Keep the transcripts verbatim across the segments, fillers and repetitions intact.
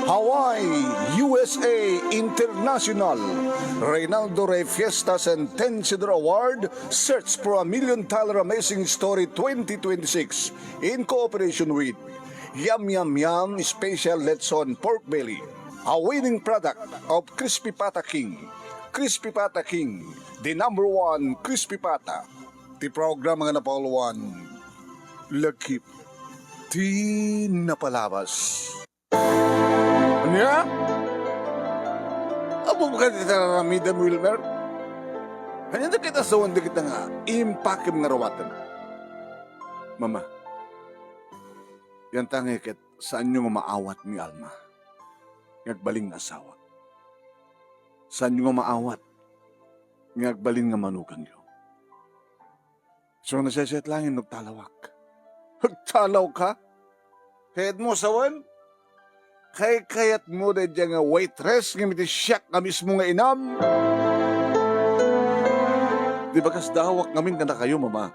Hawaii, U S A International, Reynaldo Rey Fiesta Centennial Award, Search for a Million Dollar Amazing Story twenty twenty-six, in cooperation with Yum Yum Yum Special Lechon Pork Belly, a winning product of Crispy Pata King. Crispy Pata King, the number one Crispy Pata. Ti programa nga napauluan, Lagip ti Napalabas. Ania? Apo ka ti tararamidam, Wilmer? Ania da kita sawan da kita nga impakem nga rawaten? Mama, yantangay ket saanyo nga maawat ni Alma nga agbalin nga asawa. Saanyo nga maawat nga agbalin nga manuganyo. So, naseset langin no agtalawak. Agtalawka? Kayatmo sawen? Kaykayatmo daydiay nga waitress ngem iti siak nga mismo nga inam? Di ba kasdawak ngamin kadakayo, Mama?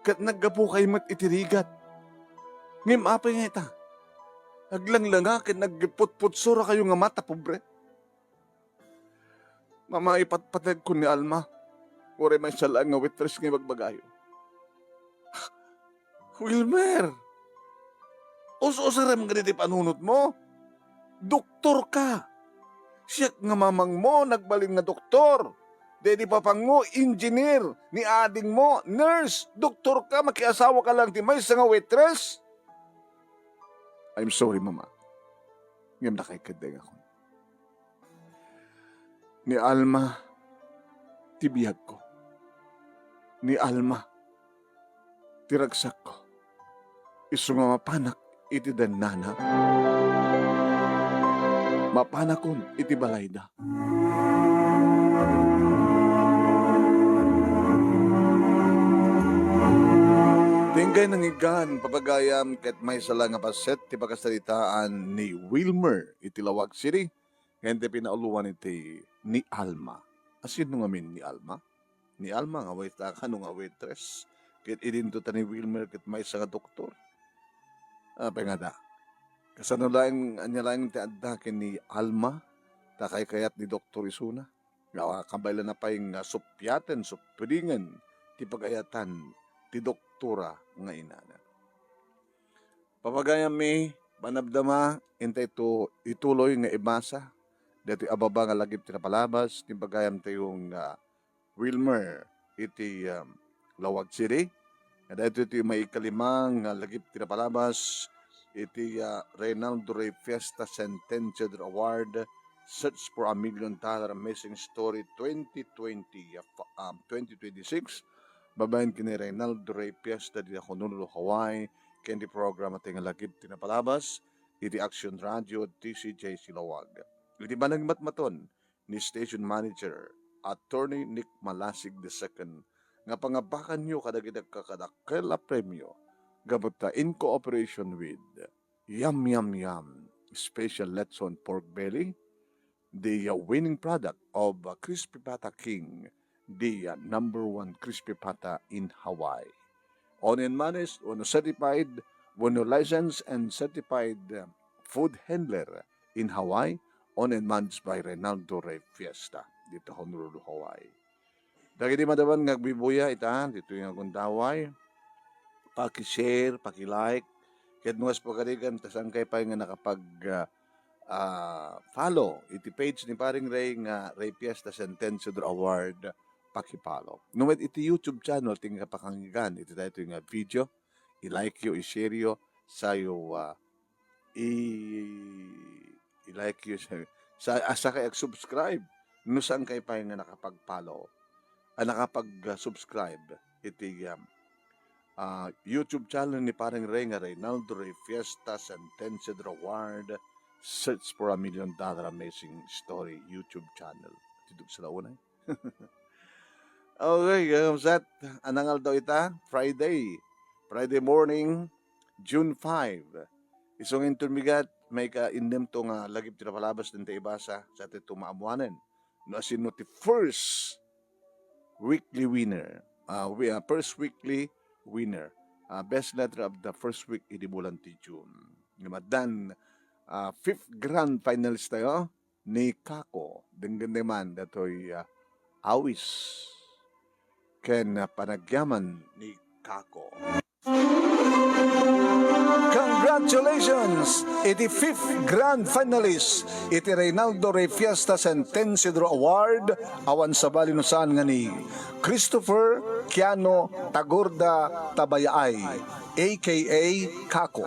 Ket naggapukayo met iti rigat. Ngem apay nga ita? Aglanglanga ket nagputputsurakayo nga mata pobre. Mama, ipatpategko ni Alma. Uray maysa laeng nga waitress nga ibagbagayo. Wilmer! Us-usarem nga diti panunotmo? Doktorka! Siak nga mamangmo, nagbalin nga doktor. Daydi papangmo, engineer. Ni adingmo, nurse. Doktorka, makiasawaka laeng ti maysa nga waitress. I'm sorry, Mama. Ngem nakaikeddengakon. Ni Alma ti biagko. Ni Alma ti ragsakko. Isu nga mapanak iti dennana, mapanakon iti balayda. Ti inggay nangiggan, papagayam, ket maysa la nga paset ti pakasaritaan ni Wilmer iti Laoag City. Ken ti pinauluan iti ni Alma. Asino ngamin ni Alma? Ni Alma nga wait-, kano nga waitress. Ket idinto ta ni Wilmer ket maysa nga doktor. Apay ngata? Kasano laeng, ania laeng ti adda ken ni Alma? Ta kaykayat ni doktor isuna. Nga kabaelana pay nga suppiaten, suppidingen ti pagayatan ti doktora nga inana. Papagayammi, panabdama, intay to ituloy nga ibasa daytoy a baba nga lagip ti napalabas, ti pagayam tayo nga Wilmer iti, um, Laoag City. Nga daytoy ti maikalima nga lagip ti napalabas iti, uh, Reynaldo Rey Fiesta Centennial Award, Search for a Million Dollar Missing Story twenty twenty, uh, um, twenty twenty-six. Babaen ken ni Reynaldo Rey Fiesta dita Honolulu, Hawaii, ken ti programa tayo nga lagip ti napalabas iti Action Radio, T C J C Laoag. Iti panagmatmaton ni Station Manager, Attorney Nick Malasig the second, nga pangabakanyo kadagiti agkakadakkel a premio gapu ta in cooperation with Yum Yum Yum Special Lechon Pork Belly, the, uh, winning product of, uh, Crispy Pata King, the, uh, number one crispy pata in Hawaii. Owned and managed, wenno certified, wenno licensed and certified, uh, food handler in Hawaii, owned and managed by Reynaldo Rey Fiesta, dita Honolulu, Hawaii. Dagiti madaman nga agbibuya ita, ditoy nga gundaway, paki-share, paki-like, ket no kas pagarigan, ta saankay pay nga nakapag, ah, ah, follow iti page ni Paring Rey nga Rey Fiesta Centennial Award, paki-follow. No met iti YouTube channel, ti nga pakangigan iti daytoy nga video, i-like yo, i-share yo, sayo, ah, i-, i-like yo, sa, sa, ah, sakay ag-subscribe. No saankay pay nga nakapag-follow, ah, nakapag-subscribe iti, um, ah, YouTube channel ni Paring Rey nga Reynaldo Rey Fiesta Centennial Award, Search for a Million Dollar Amazing Story YouTube channel. Tidog sa launay. Okay, kakabsat, anang aldaw ita? Friday. Friday morning, June five. Isu nga inton bigat, maika-innem to nga lagip ti napalabas dayta ibasa, sa ti tumaamuanen. No asino ti first weekly winner, ah, wi-, ah, first weekly winner, ah, best letter of the first week idi bulan ti June. Ngem addan, ah, fifth grand finalist tayo ni Kako. Denggen man datoy, ah, awis ken, ah, panagyaman ni Kako. Congratulations iti fifth grand finalist iti Reynaldo Rey Fiesta Centencio Draw Award, awan sabali no saan nga ni Christopher Kiano Tagorda Tabayaay, A K A Kako.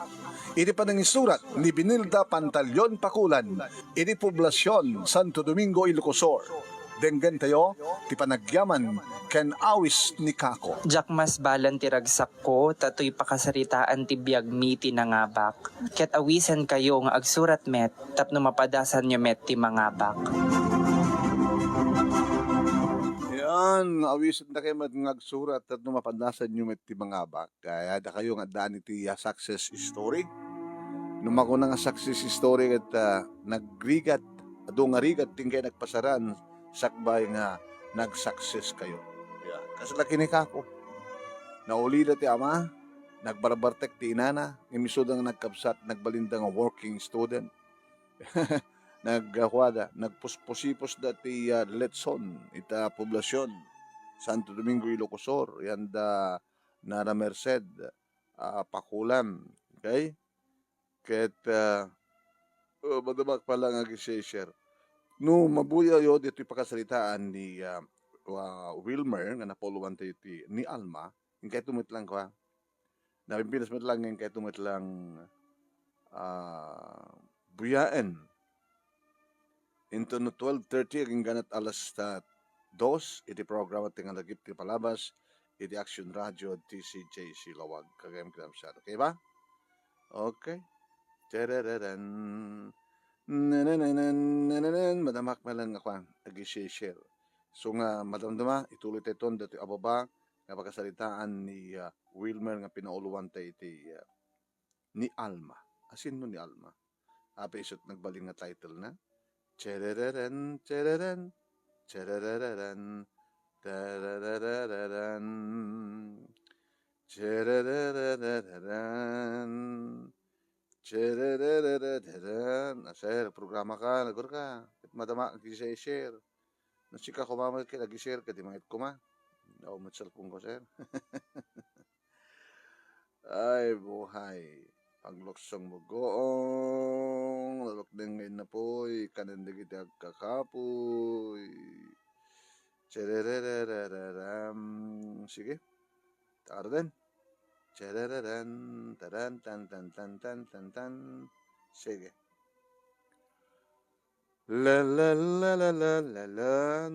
Iti panangisurat ni Binilda Pantaleon Pakulan, iti Poblacion, Santo Domingo, Ilocos Sur. Denggentayo ti panagyaman ken awis ni Kako. Diak masbalan ti ragsakko, ta toy pakasaritaan ti biagmi ti nangabak. Ket awisankayo nga agsurat met tapno mapadasanyo met ti mangabak. Yan, awisandakayo met nga agsurat tapno mapadasanyo met ti mangabak. Kaya dakayo nga addaan iti, ah, success story. No makuna nga success story ket, ah, nagrigat, adu nga rigat ti inkay nagpasaran sakbay nga nag-success kayo. Yeah. Kasla ken ni Kako. Naulida ti ama, nagbarbartek ti inana, ngem isuda nga nagkabsat, nagbalinda nga working student. Nagkuada, nagpuspusipusda ti, ah, letson ita Poblacion, Santo Domingo, Ilocos Sur, yanda Nara Merced, ah, Pakulan. Okay? Ket, ah, oh, madamak pa lang agi share. No mabuyayo ditoy pakasaritaan ni, ah, ah, Wilmer nga napauluan tayo ti ni Alma, inkay tumet lang kwa. Napimpinas met lang, inkay tumet lang, ah, buyaen. Intono twelve thirty, agingga met alas, ah, dos, iti programa ti Ngalagip ti Palabas, iti Action Radio, T C J C Lawag. Kagayam kinamsat. Okay ba? Okay. Terereren. Nanananan, nananan. Madamak na lang ako, ah, agi-share. So nga, madamdama, ituloy tayo ton, dati ababa, nga pakasaritaan ni, ah, Wilmer nga pinauluan tayo iti, ah, ni Alma. Asin no ni Alma? Apay isut nagbalin nga title na? Chereren, chereren, chereren, tarararararan, cherererereren, cherererereren. Ah, sir, programa ka, nagor ka. Ket madama, agi-share. No sika koma met ket agi-share ka, di mangit koma. Aw, met cellphone ko, sir. Ay, buhay. Pagluksong mo goong, lalukneng nga innapuy, kanen dagiti agkakapuy. Cherererererem. Sige. Tarden. Cherereren, taran, tan, tan, tan, tan, tan, tan. Sige. La, la, la, la, la, la, la.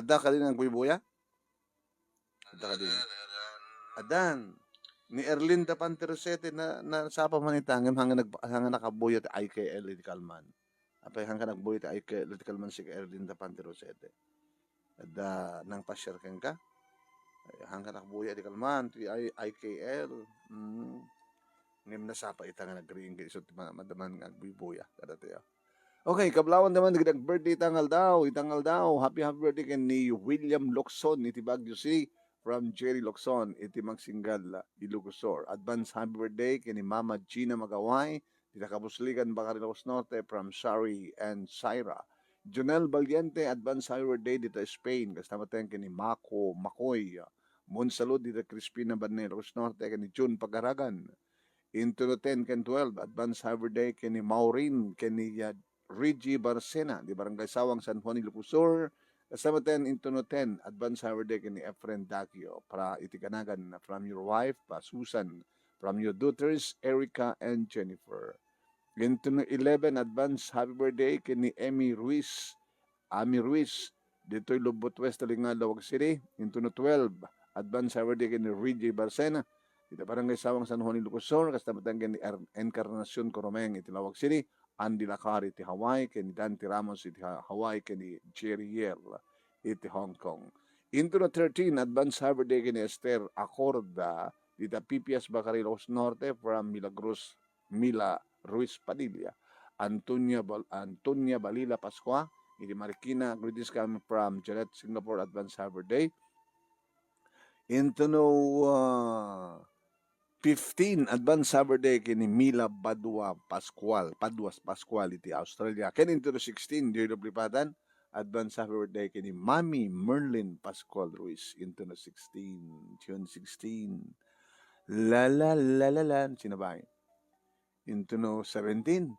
Adda kadi nga agbuybuya? Adda kadi. Addan. Ni Erlinda Panterosete na, nasapa man ita, ngem hanga nag-, hanga nakabuya ti I K L iti Kalman. Apay hanga nagbuya ti I K L iti Kalman si Erlinda Panterosete. Adda nangpasiar kenka? Ay, hanga nakabuya iti Kalman, ti I-, I K L. Mm. Ngem nasapa ita nga nagriing ket isu ti ma-, madaman nga agbuybuya kadatayo. Okay, kablawan naman dagiti birthday ita nga aldaw, ita nga aldaw. Happy, happy birthday ken ni William Locson iti Baguio City from Jerry Locson iti Magsinggal, Ilocos Sur. Advance happy birthday ken ni Mama Gina Magaway, dita Kabusligan, Bacaril Norte from Shari and Syra. Jonel Valiente, advance happy birthday dita Spain. Kasta met ken ni Mako Makoy. Monsalud dita Crispina Banera Norte ken ni June Pagaragan. Into the ten ken twelve, advance happy birthday ken ni Maureen, ken ni, uh, Reggie Barcena, di Barangay Sawang, San Juan, Ilocos Sur. Kasama ten into the ten, advance happy birthday ken ni Efren Daquio, para iti kanagan from your wife, pa Susan, from your daughters, Erica and Jennifer. Into the eleven, advance happy birthday ken ni Emmy Ruiz, Ami Ruiz, ditoy Lubot West, Talinga, Laoag City. Into no twelve, advance happy birthday ken ni Reggie Barcena, dita Barangay Sawang, San Juan, Ilocos Sur, kasta met ken ni Er-, Encarnacion Coromeng iti Laoag City, Andy Lakari iti Hawaii, ken ni Dante Ramos iti Ha-, Hawaii, ken ni Jerry Yel iti Hong Kong. Into no thirteen, advance happy birthday ken ni Esther Acorda, dita P P S Bacaril Norte from Milagros Mila Ruiz Padilla, Antonia Bal-, Antonia Balila Pascua, iti Marikina, greetings coming from Jeanette, Singapore, advance happy birthday. Into no, uh, Fifteen, advance happy birthday ken ni Mila Badua Pascual, Paduas Pascual iti Australia. Ken into the sixteen, Dear Doble Padan, advance happy birthday ken ni Mami Merlin Pascual Ruiz into the sixteen, June sixteen. La, la, la, la, la. Sino ba? Into no seventeen.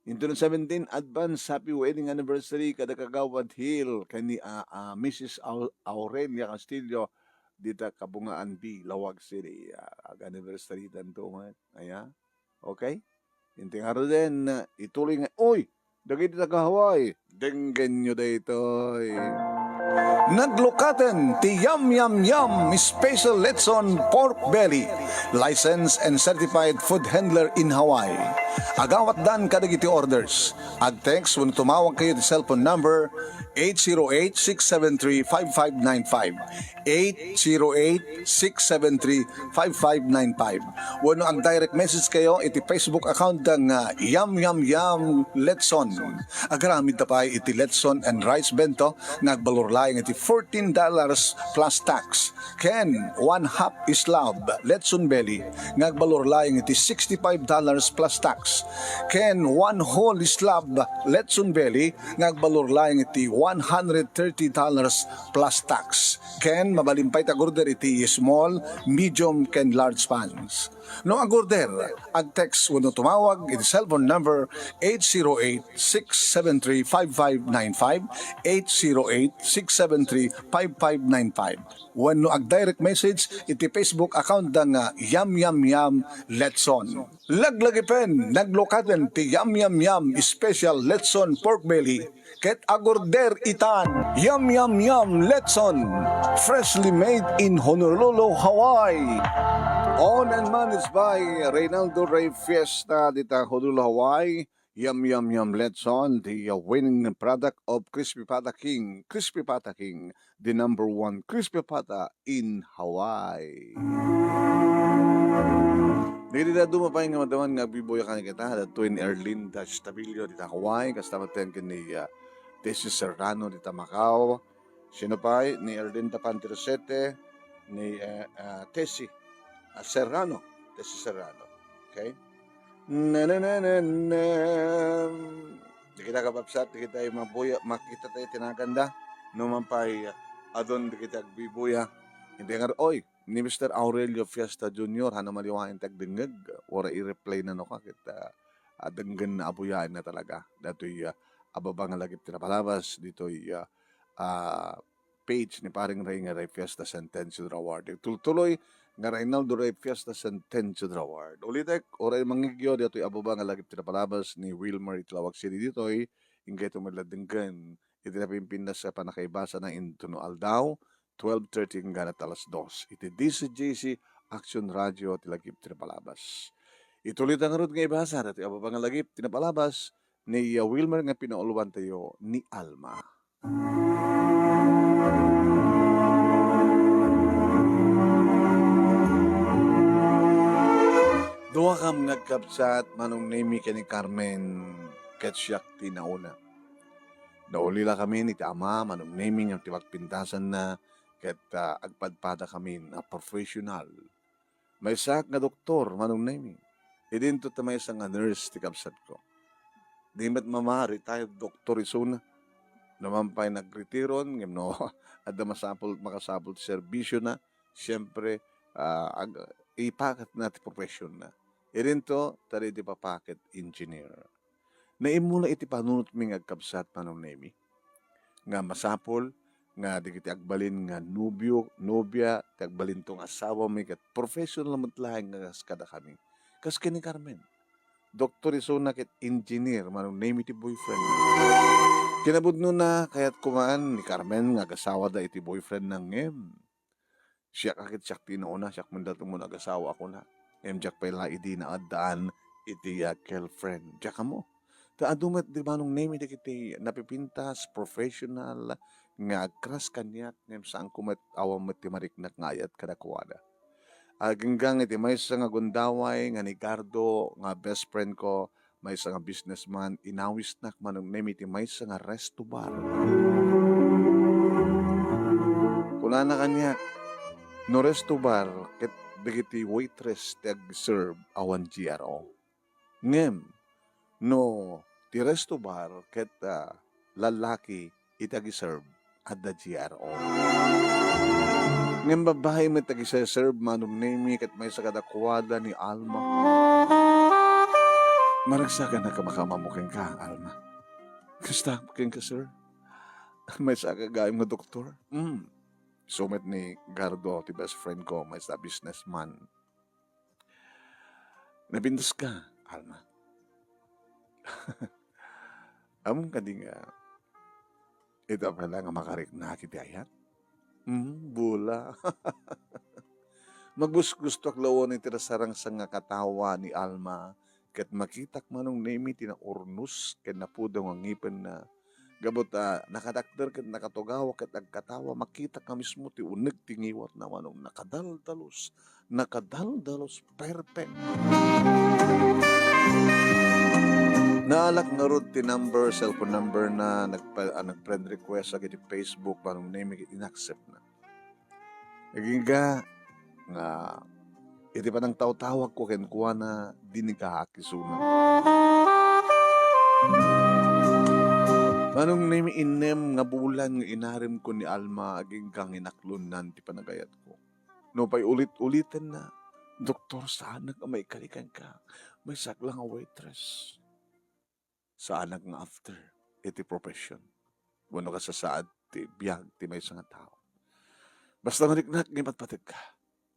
Into no seventeen, advance happy wedding anniversary kada Kagawad Hill ken ni, ah, ah, Missus Au-, Aurelia Castillo dita Kabungaan B, Laoag City. Ah, ag-anniversary tanto met. Aya. Okay? Inti ngaruden, ah, ituloy nga, oy, dagiti taga Hawaii, denggenyo daytoy. Naglukaten ti Yum Yum Yum Special Lechon Pork Belly, licensed and certified food handler in Hawaii. Agawatdan kadagiti orders. Ag-text wenno tumawag kayo ti cellphone number eight zero eight, six seven three, five five nine five. Eight zero eight, six seven three, five five nine five. Wenno ag-direct message kayo iti Facebook account da nga Yum Yum Yum Letson. Agaramid ta pay iti Letson and Rice Bento nga agbalor laeng iti fourteen dollars plus tax. Ken one half slab Letson Belly nga agbalor laeng iti sixty-five dollars plus tax. Ken one whole slab Letson Belly nga agbalor laeng iti one hundred thirty dollars plus tax. Ken mabalin pay ta agorder iti small, medium, ken large pans. No agorder, ag-text wenno tumawag iti cellphone number eight zero eight, six seven three, five five nine five, eight zero eight, six seven three, five five nine five. Wenno ag-direct message iti Facebook account da nga Yum Yum Yum Letson. Laglagipen, naglukaten ti Yum Yum Yum Special Letson Pork Belly ket agorder itan. Yum Yum Yum Letson, freshly made in Honolulu, Hawaii. Owned and managed by Reynaldo Rey Fiesta dita Honolulu, Hawaii. Yum Yum Yum Letson, the, uh, winning product of Crispy Pata King. Crispy Pata King, the number one crispy pata in Hawaii. Dagiti dadduma pay nga madman nga agbibuya ken kita, datoy ni Erlinda Estabilio dita Hawaii, kasta met ken ni, ah, Tessie Serrano dita Macau. Sino pay? Ni Erlinda Panterosete, ni, eh, ah, Tessie, ah, Serrano. Tessie Serrano. Okay? Na, na, na, na, na. Di kita kababsat, di kita mabuya, makita tayo tinaganda. No man pay, adun di kita agbibuya. Hindi nga, oy, ni Mister Aurelio Fiesta Junior, hano maliwain ti agdengngeg, wara i-reply na no ka, kita, ah, denggen na abuyaen na talaga. Datoy, ah, ababa nga lagip ti napalabas, ditoy, ah, ah, page ni Paring Ray nga Ray Fiesta Sentencio Draward. Tultuloy nga Reynaldo Ray Fiesta Sentencio Draward. Ulitek, uray mangngegyo, ditoy ababa nga lagip ti napalabas ni Wilmer iti Laoag City ditoy, inggay tumellad denggen iti napimpintas a pannakaibasa na intono aldaw, twelve thirty inggana alas dos. Iti D C J C Action Radio ti lagip ti napalabas. Ituloy ta ngarud nga ibasa datoy ababa nga lagip ti napalabas ni, uh, Wilmer nga pinauluan tayo ni Alma. Duakam nga agkabsat, Manong Nemi ken ni Carmen, ket siak ti nauna. Naulila kami ni ti ama, Manong Nemi, ngem ti pagpintasanna ket, ah, agpadpada kami a professional. Maysaak nga doktor, Manong Nemi. Idinto ta maysa nga nurse ti kabsatko. Di met mama, retired doktor isuna. No man pay nagretiron, ngem no adda masapul, makasapul ti serbisiona, siyempre, ah, ag-, ipaketna ti professionna. Idinto, ta di ti papa ket engineer. Naimmula iti panunotmi nga agkabsat, Manong Nemi, nga masapul nga dagiti agbalin nga nobio, nobia, ti agbalinto nga asawami ket professional met laeng nga kas kadakami. Kas ken ni Carmen, doktor isuna ket engineer, Manong Nemi, ti boyfriend. Kinapudnona, kayat koma ni Carmen nga agasawada iti boyfriendna ngem siak a ket siak ti inuuna, siak met laeng ti umuna agasawa a kuna. Ngem diak pay la idi naaddaan iti, ah, girlfriend. Diak ammo. Ta adu met di Manong Nemi dagiti napipintas, professional, nga agkras kaniak, ngem saanko met, awan met ti mariknak nga ayat kadakuada. Aginggang iti maysa nga gundaway nga ni Gardo nga best friend ko, maysa nga businessman, inawisnak, Manong Nemi, iti maysa nga resto bar. Kunana kaniak, "No resto bar, ket dagiti waitress ti ag-serve awan G R O. Ngem no ti resto bar ket, ah, lallaki iti agi-serve, adda G R O. Ngem babbai met ti agi-serve, Manong Nemy, ket maysa kadakuada ni Alma. Maragsakan a kamakama mo kenka, Alma. Kasta kenka, sir? Maysa ka gayam nga doktor? Mm. Isu met ni Gardo, ti best friend ko, maysa businessman. Napintas ka, Alma. Ammom kadi nga, ita pala nga makariknak iti ayat? Hmm, bula. Magbusgustoak lawen iti nasarangsang nga katawa ni Alma, ket makitak, Manong Nemy, ti naurnos ken napudaw nga ngipenna. Gapu ta nakadakder ket nakatugawa ket agkatawa, makitak nga mismo ti uneg ti ngiwatna, Manong, nakadaldalos, nakadaldalos, perfect. Naalak ngarud ti number, cellphone number na, nagpa-, ah, nag-friend request dagiti Facebook, Manong Nemy, ket inaccept na. Agingga nga iti panangtawtawagko kenkuana, dinikaak isuna. Manong Nemy, innem nga bulan nga inaremko ni Alma, agingga nga inaklonnan ti panagayatko. Nupay ulit-ulitenna, "Doktor, saanak a maikari kenka. Maysak la nga waitress." Saanak nga after iti profession wenno kasasaad ti biag ti maysa nga tao. Basta mariknak nga ipatpategka,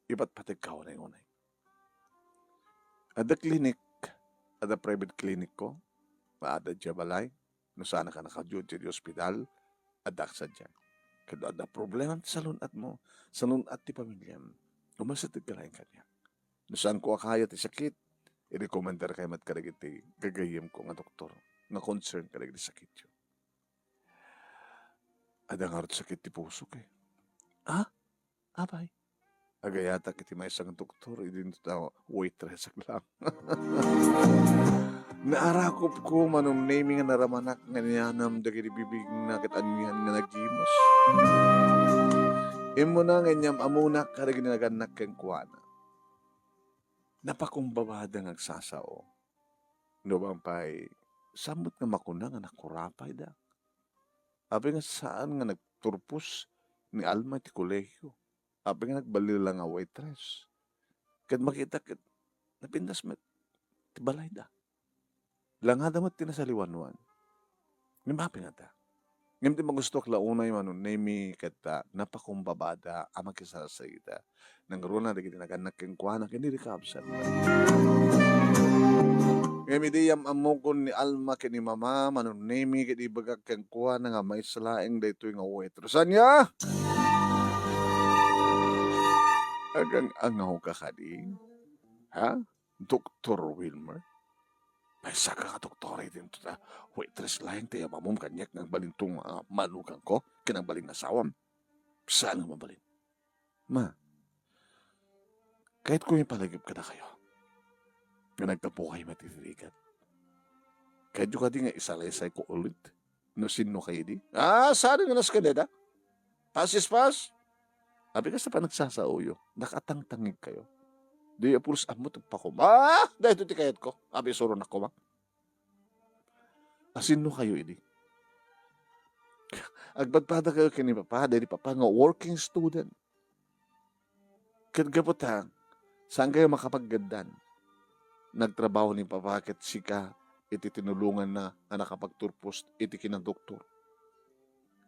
ipatpategka unay-unay. Adda clinic, adda private clinic ko, adda diay balay, no saanak a nakaduty iti ospital, adda sadiay. Ket no adda problema ti salun-atmo, salun-at ti pamiliam, umasategka laeng kaniak. No saanko a kaya ti sakit, i-recommendar kayo met kadagiti gagayyemko nga doktor nga concern kadagiti sakityo. Adda ngarud sakit ti pusok, eh. Ah? Apay? Agayatak iti maysa nga doktor, idinto ta waitress lang. Naarakopko, Manong Nemy, nga naramanak nga ni-anam dagiti bibigna ket anian nga nagimas. Immuna nga inyam-amonak kadagiti nagannak kenkuana. Napakumbabada nga agsasao. No bang pay, saan met nga makuna nga nakurapayda? Apay nga saan nga nagturpos ni Alma iti kolehio? Apay nga nagbalin la nga waitress? Ket makita ket napintas met ti balayda. Langada met ti nasaliwanwan. Ngem apay ngata? Ngem ti magustoak la unay, Manong Nemy, ket, ah, napakumbabada a makisarasarita. Nangruna dagiti nagannak kenkuana ken di kaabsenta. Ngem idi yam-ammokon ni Alma ken ni Mama, Manong Nemy, ket ibagak kenkuana nga maysa laeng daytoy nga waitress. Ania? Agang-angawka kadi? Ha? Doktor Wilmer? Maysaka nga doktor, idinto ta waitress laeng ti yam-ammom kaniak nga agbalinto nga manugang ko ken agbalin nga asawam. Saan nga mabalin? Ma, kayatko nga ipalagip kadakayo nga naggapukayo met iti rigat. Kayatyo kadi nga isalaysayko ulit no sinno kayo idi? Ah, saan nga nasken dayta? Pasispas? Abi, kasta pa nagsasaoyo, nakatangtangig kayo. Diyo pulos ammo ti pakum-, ah, daytoy ti kayatko. Abi, isuronak koma. Asinno kayo idi? Agpadpada kayo ken ni Papa, daydi Papa nga working student. Ket gapu ta, saan kayo makapaggaddan? Nagtrabaho ni Papa ket sika iti tinulonganna a nakapagturpos iti kinadoktor.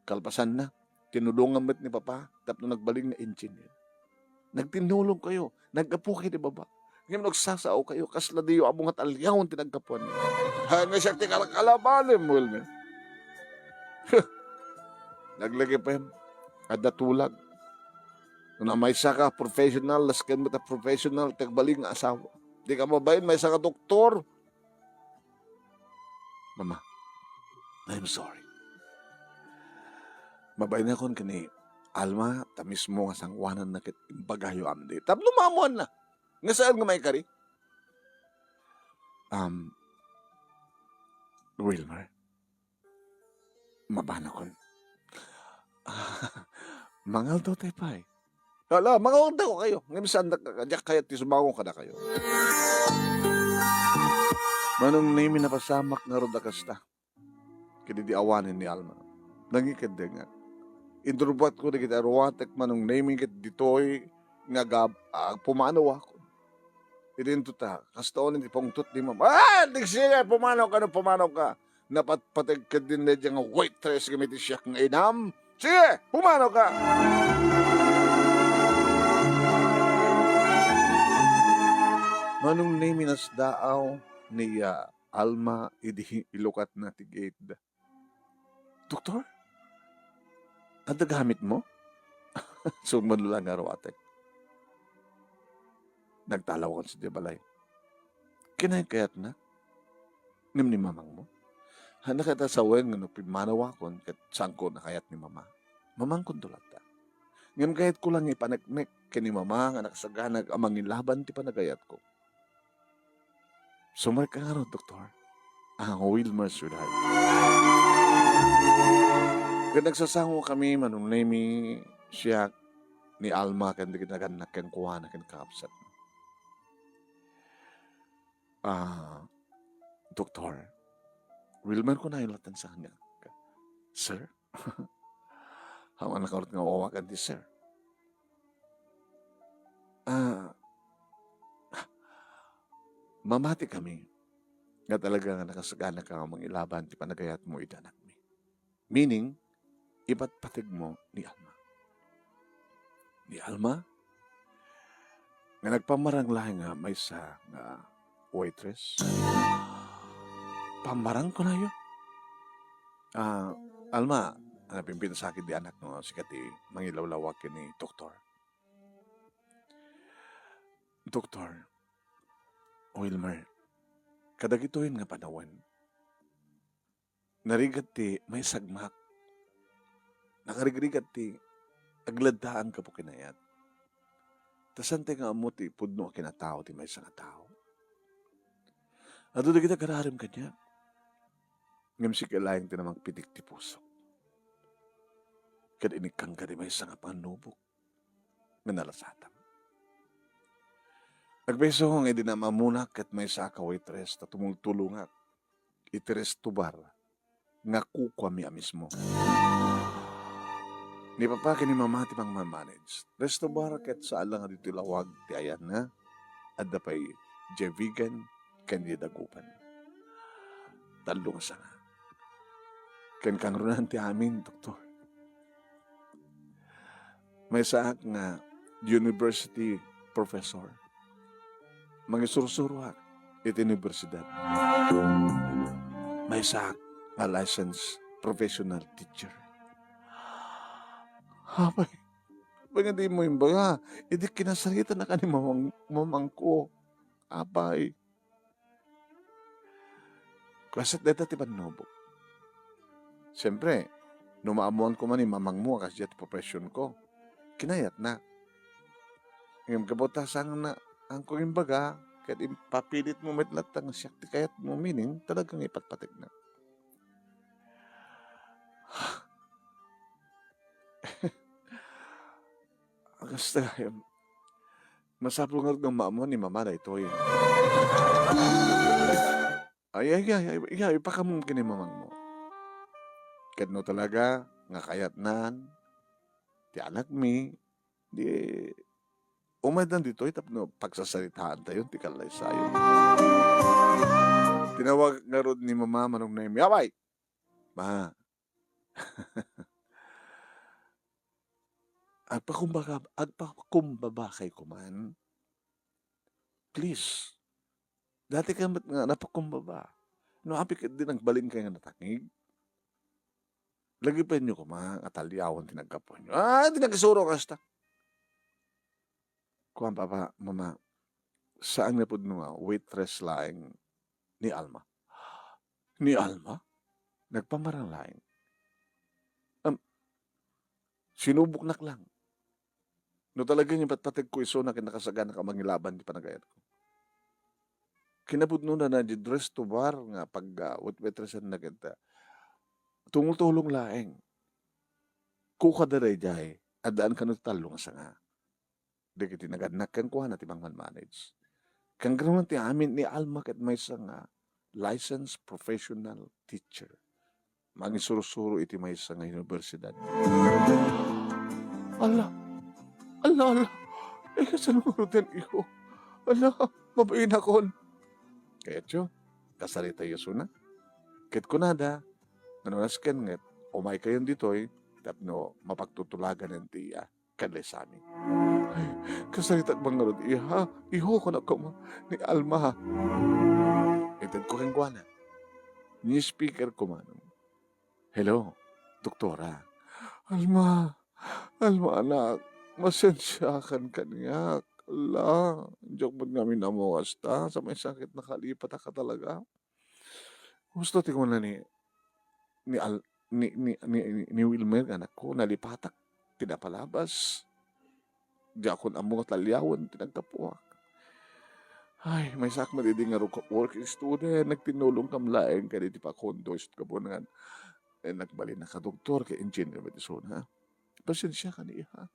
Kalpasanna, tinulongan met ni Papa tapno nagbalin nga engineer. Nagtinnulong kayo, naggapu kayo ti baba. Ngem no agsasao kayo, kasla diyo ammo nga taliawen ti naggapuan. Ha, nga siak ti kalkalabanem, Wilmer. Naglagipem, adda tulag. No maysa ka professional, nasken met a professional, ti agbalin nga asawa. Di ka mabain, maysa ka doktor. Mama, I'm sorry. Mabainakon ken ni Alma, ta mismo nga sanguananna ket imbagayo amdi. Tapno maammoanna nga saan nga maikari. Um, Wilmer, mabanakon. Mangaldaw tayo pay. Ala, mangawarda ko kayo. Ngem saan da, diak kayat ti sumango kadakayo. Manong Nemi, napasamak ngarud a kasta. Kadi di awanen ni Alma. Nangikeddengak. Inturbatko dagiti aruatek, Manong Nemi, ket ditoy nga agab-, agpumanaw ako. Idinto ta, kasta unen ti pungtot ni Mama. Ah, di sige, pumanaw ka no pumanaw ka. Napatpateg ket din nga waitress nga iti siak nga inam. Sige, pumanaw ka. Manong Nemi, nasdaaw ni, ah, Alma idi ilukatna ti gate. "Doktor, adda gamitmo?" Sumagmamano la nga aruatek. Nagtalawakon sadiay balay. "Kinayat-kayatnak? Ngem ni mamangmo? Haanna kayat a sawen nga no pimmanawakon ket saanko a kayat ni mama? Mamangkonto latta. Ngem kayatko la nga ipaneknek ken ni mama nga nakasaganag a mangilaban ti panagayatko." Sumrekka ngarud, Doktor. Ang Wilmer Sweetheart. Ket nagsasangokami, Manong Nemi, siak, ni Alma, ken dagiti nagannak kenkuana ken kakabsatna. "Ah, Doktor, Wilmer kunayo latta sa kaniak." "Sir?" Awan nakarot nga awagan ti sir. Ah, mamati kami nga talaga nga nakasaganaka nga mangilaban ti panagayatmo iti anakmi. Meaning, ipatpategmo ni Alma. Ni Alma? Nga nagpammarang laeng nga maysa nga waitress? Pammarang kunayo? Ah, Alma, napimpinsaak di anak nga sika ti mangilawlawag ken ni Doktor. Doktor, Wilmer, kadagitoyen nga panawen, narigat ti maisagmak. Nakarigrigat ti agladdaang gapu kinayat. Ta saan ti nga ammo ti pudno a kinatao ti maysa nga tao? Adu dagiti agararem kaniak. Ngem sika laeng ti namangpitik ti pusok. Ket inikkangka ti maysa nga pannubok nga nalasatam. Agpayso nga idi naam-ammonak ket maysaak a waitress ta tumultulongak iti resto bar nga kukuami a mismo. Ni Papa ken ni Mama ti mangmamanage. Resto bar ket saan la nga ditoy lawag ti ayanna. Adda pay Jevigan ken ni Dagupan. Tallo nga sanga. Ken kangrunaan ti amin, Doktor. Maysaak nga university professor. Mangisursuroak iti universidad. Maysaak nga licensed professional teacher. Apay, apay nga dimo imbaga, idi kinasaritanaka ni mamang-, mamangko. Apay. Kasdiay dayta ti pannubok. Siempre, no maammoan koma ni mamangmo a kasdiay ti professionko, kinayatna. Ngem gapu ta saanna, saanko imbaga, ket impapilitmo met latta nga siak ti kayatmo, meaning, talaga nga ipatpategna. Kasta gayam. Masapul ngarud nga maammo ni Mama daytoy. Ay, ay, ay, ay, ay, ipakammo ken ni mamangmo. Ket no talaga nga kayatnan ti anakmi, di umaydan ditoy tapno pagsasaritaantayon ti kallaysayon. Tinawag ngarud ni Mama, Manong Nemi, "Apay! Ma, agpakumbaba, agpakumbabakay koman. Please. Dati ka met nga napakumbaba. No, apay ket di nagbalin kay nga natangig. Lagi pa inyo koma nga taliawan ti naggapuanyo." Ah, di nagisuro kasta. Kuan, Papa, Mama, saan nga pudno nga waitress laeng ni Alma. Ni Alma? Nagpamarang laeng. Am, sinuboknak lang. No talaga nga patpategko isuna ket nakasaganaka a mangilaban ti panagayatko. Kinapudnona na di resto bar nga pag, ah, wet-, waitress-enna ket, ah, tumultulong laeng. Kukada daydiay, addaan kano ti tallo nga sanga. dagiti nagannak kenkuana ti mangmanmanage. Ken gayam ti amin, ni Alma ket maysa nga licensed professional teacher. Mangisursuro iti maysa nga universidad. Ala! Ala, ala! Ala, saan mo ngaruden, iho? Ala, mabainakon! Kayatyo, kasaritayo suna. Ket kunada, nga no nasken met, umaykayon ditoy, tapno mapagtutulagan ti iya. Ken laysami. Ay, kasaritak man ngarud, iha. Iho, kunak koma, ni Alma. Itedko kenkuana. Ni speaker ko manong, "Hello, doktora." "Alma, Alma, anak, masensiakan kaniak. Ala, diak met ngamin ammo kasta, sa may sakit nakalipatak talaga." Gusto ti kuna ni, ni Al-, ni, ni, ni, ni, ni Wilmer nga anakko, nalipatak ti napalabas. Diakon ammo nga taliawen ti naggapuak. Ay, maysaak met idi nga ru-, working student, nagtinulongkam laeng kadagiti pakundo isut' kabungan. Eh, nagbalinnak a doktor ket engineer met isuna. Pasensiakan, iha.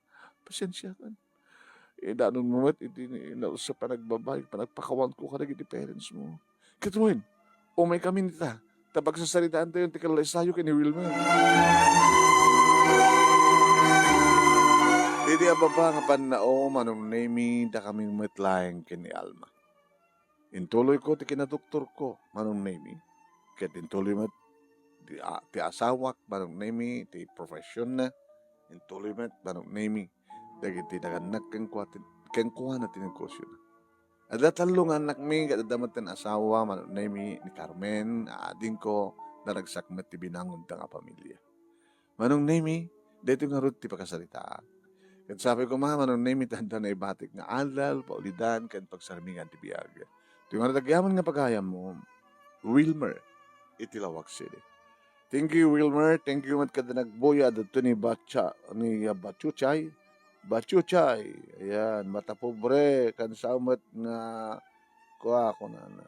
Pasensiakan. Idanonmo met iti ni-, inalsa panagbabain, panagpakawanko kadagiti parents mo. Ket wen, umaykami ita, ta pagsasaritaantayon ti kallaysayo ken ni Wilmer. Idi a baba nga pannao, Manong Nemy, dakami met laeng ken ni Alma. Intuloyko ti kinadoktorko, Manong Nemy, ket intuloy met ti a-, ti asawak, Manong Nemy, ti professionna, intuloy met, Manong Nemy, dagiti nagannak kenkuana ti, kenkuana ti negosiona. Adda tallo nga annakmi, ket adda met ti asawa, Manong Nemy, ni Carmen, a adingko, naragsak met ti binangonda nga pamilia. Manong Nemy, daytoy ngarud ti pakasaritaak. Ket sapay koma, Manong Nemy, ta adda naibatik nga adal, paulidan, ken pagsarmingan ti biag. Daytoy ngarud agyaman nga pagayammo, Wilmer, iti Laoag City. Thank you, Wilmer. Thank you met kada nagbuya, didto ni Bacha-, ni, ah, Bachuchay. Bachuchay, ayan, mata pobre, ken sao met nga, kua, kunana.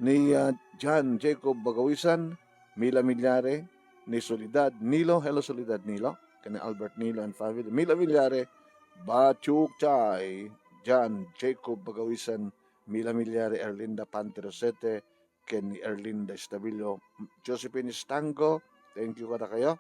Ni, ah, John Jacob Bagawisan, Mila Milyare, ni Soledad Nilo, hello Soledad Nilo, ken ni Albert Nilo and family, Mila Milyare, Bachuchay, John Jacob Bagawisan, Mila Milyare, Erlinda Pante Rosete, ken ni Erlinda Estabillo, Josephine Estango, thank you kadakayo.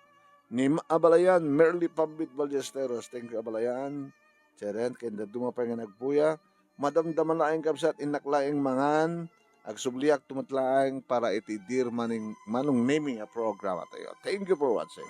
Ni Ma-, Abalayan, Merly Pambit Ballesteros, thank you, Abalayan. Cheren, ken dadduma pay nga nagbuya. Madamdama laeng, kabsat, innak laeng mangan. Agsubliak met laeng para iti Dear Maning-, Manong Nemy a programa tayo. Thank you for watching.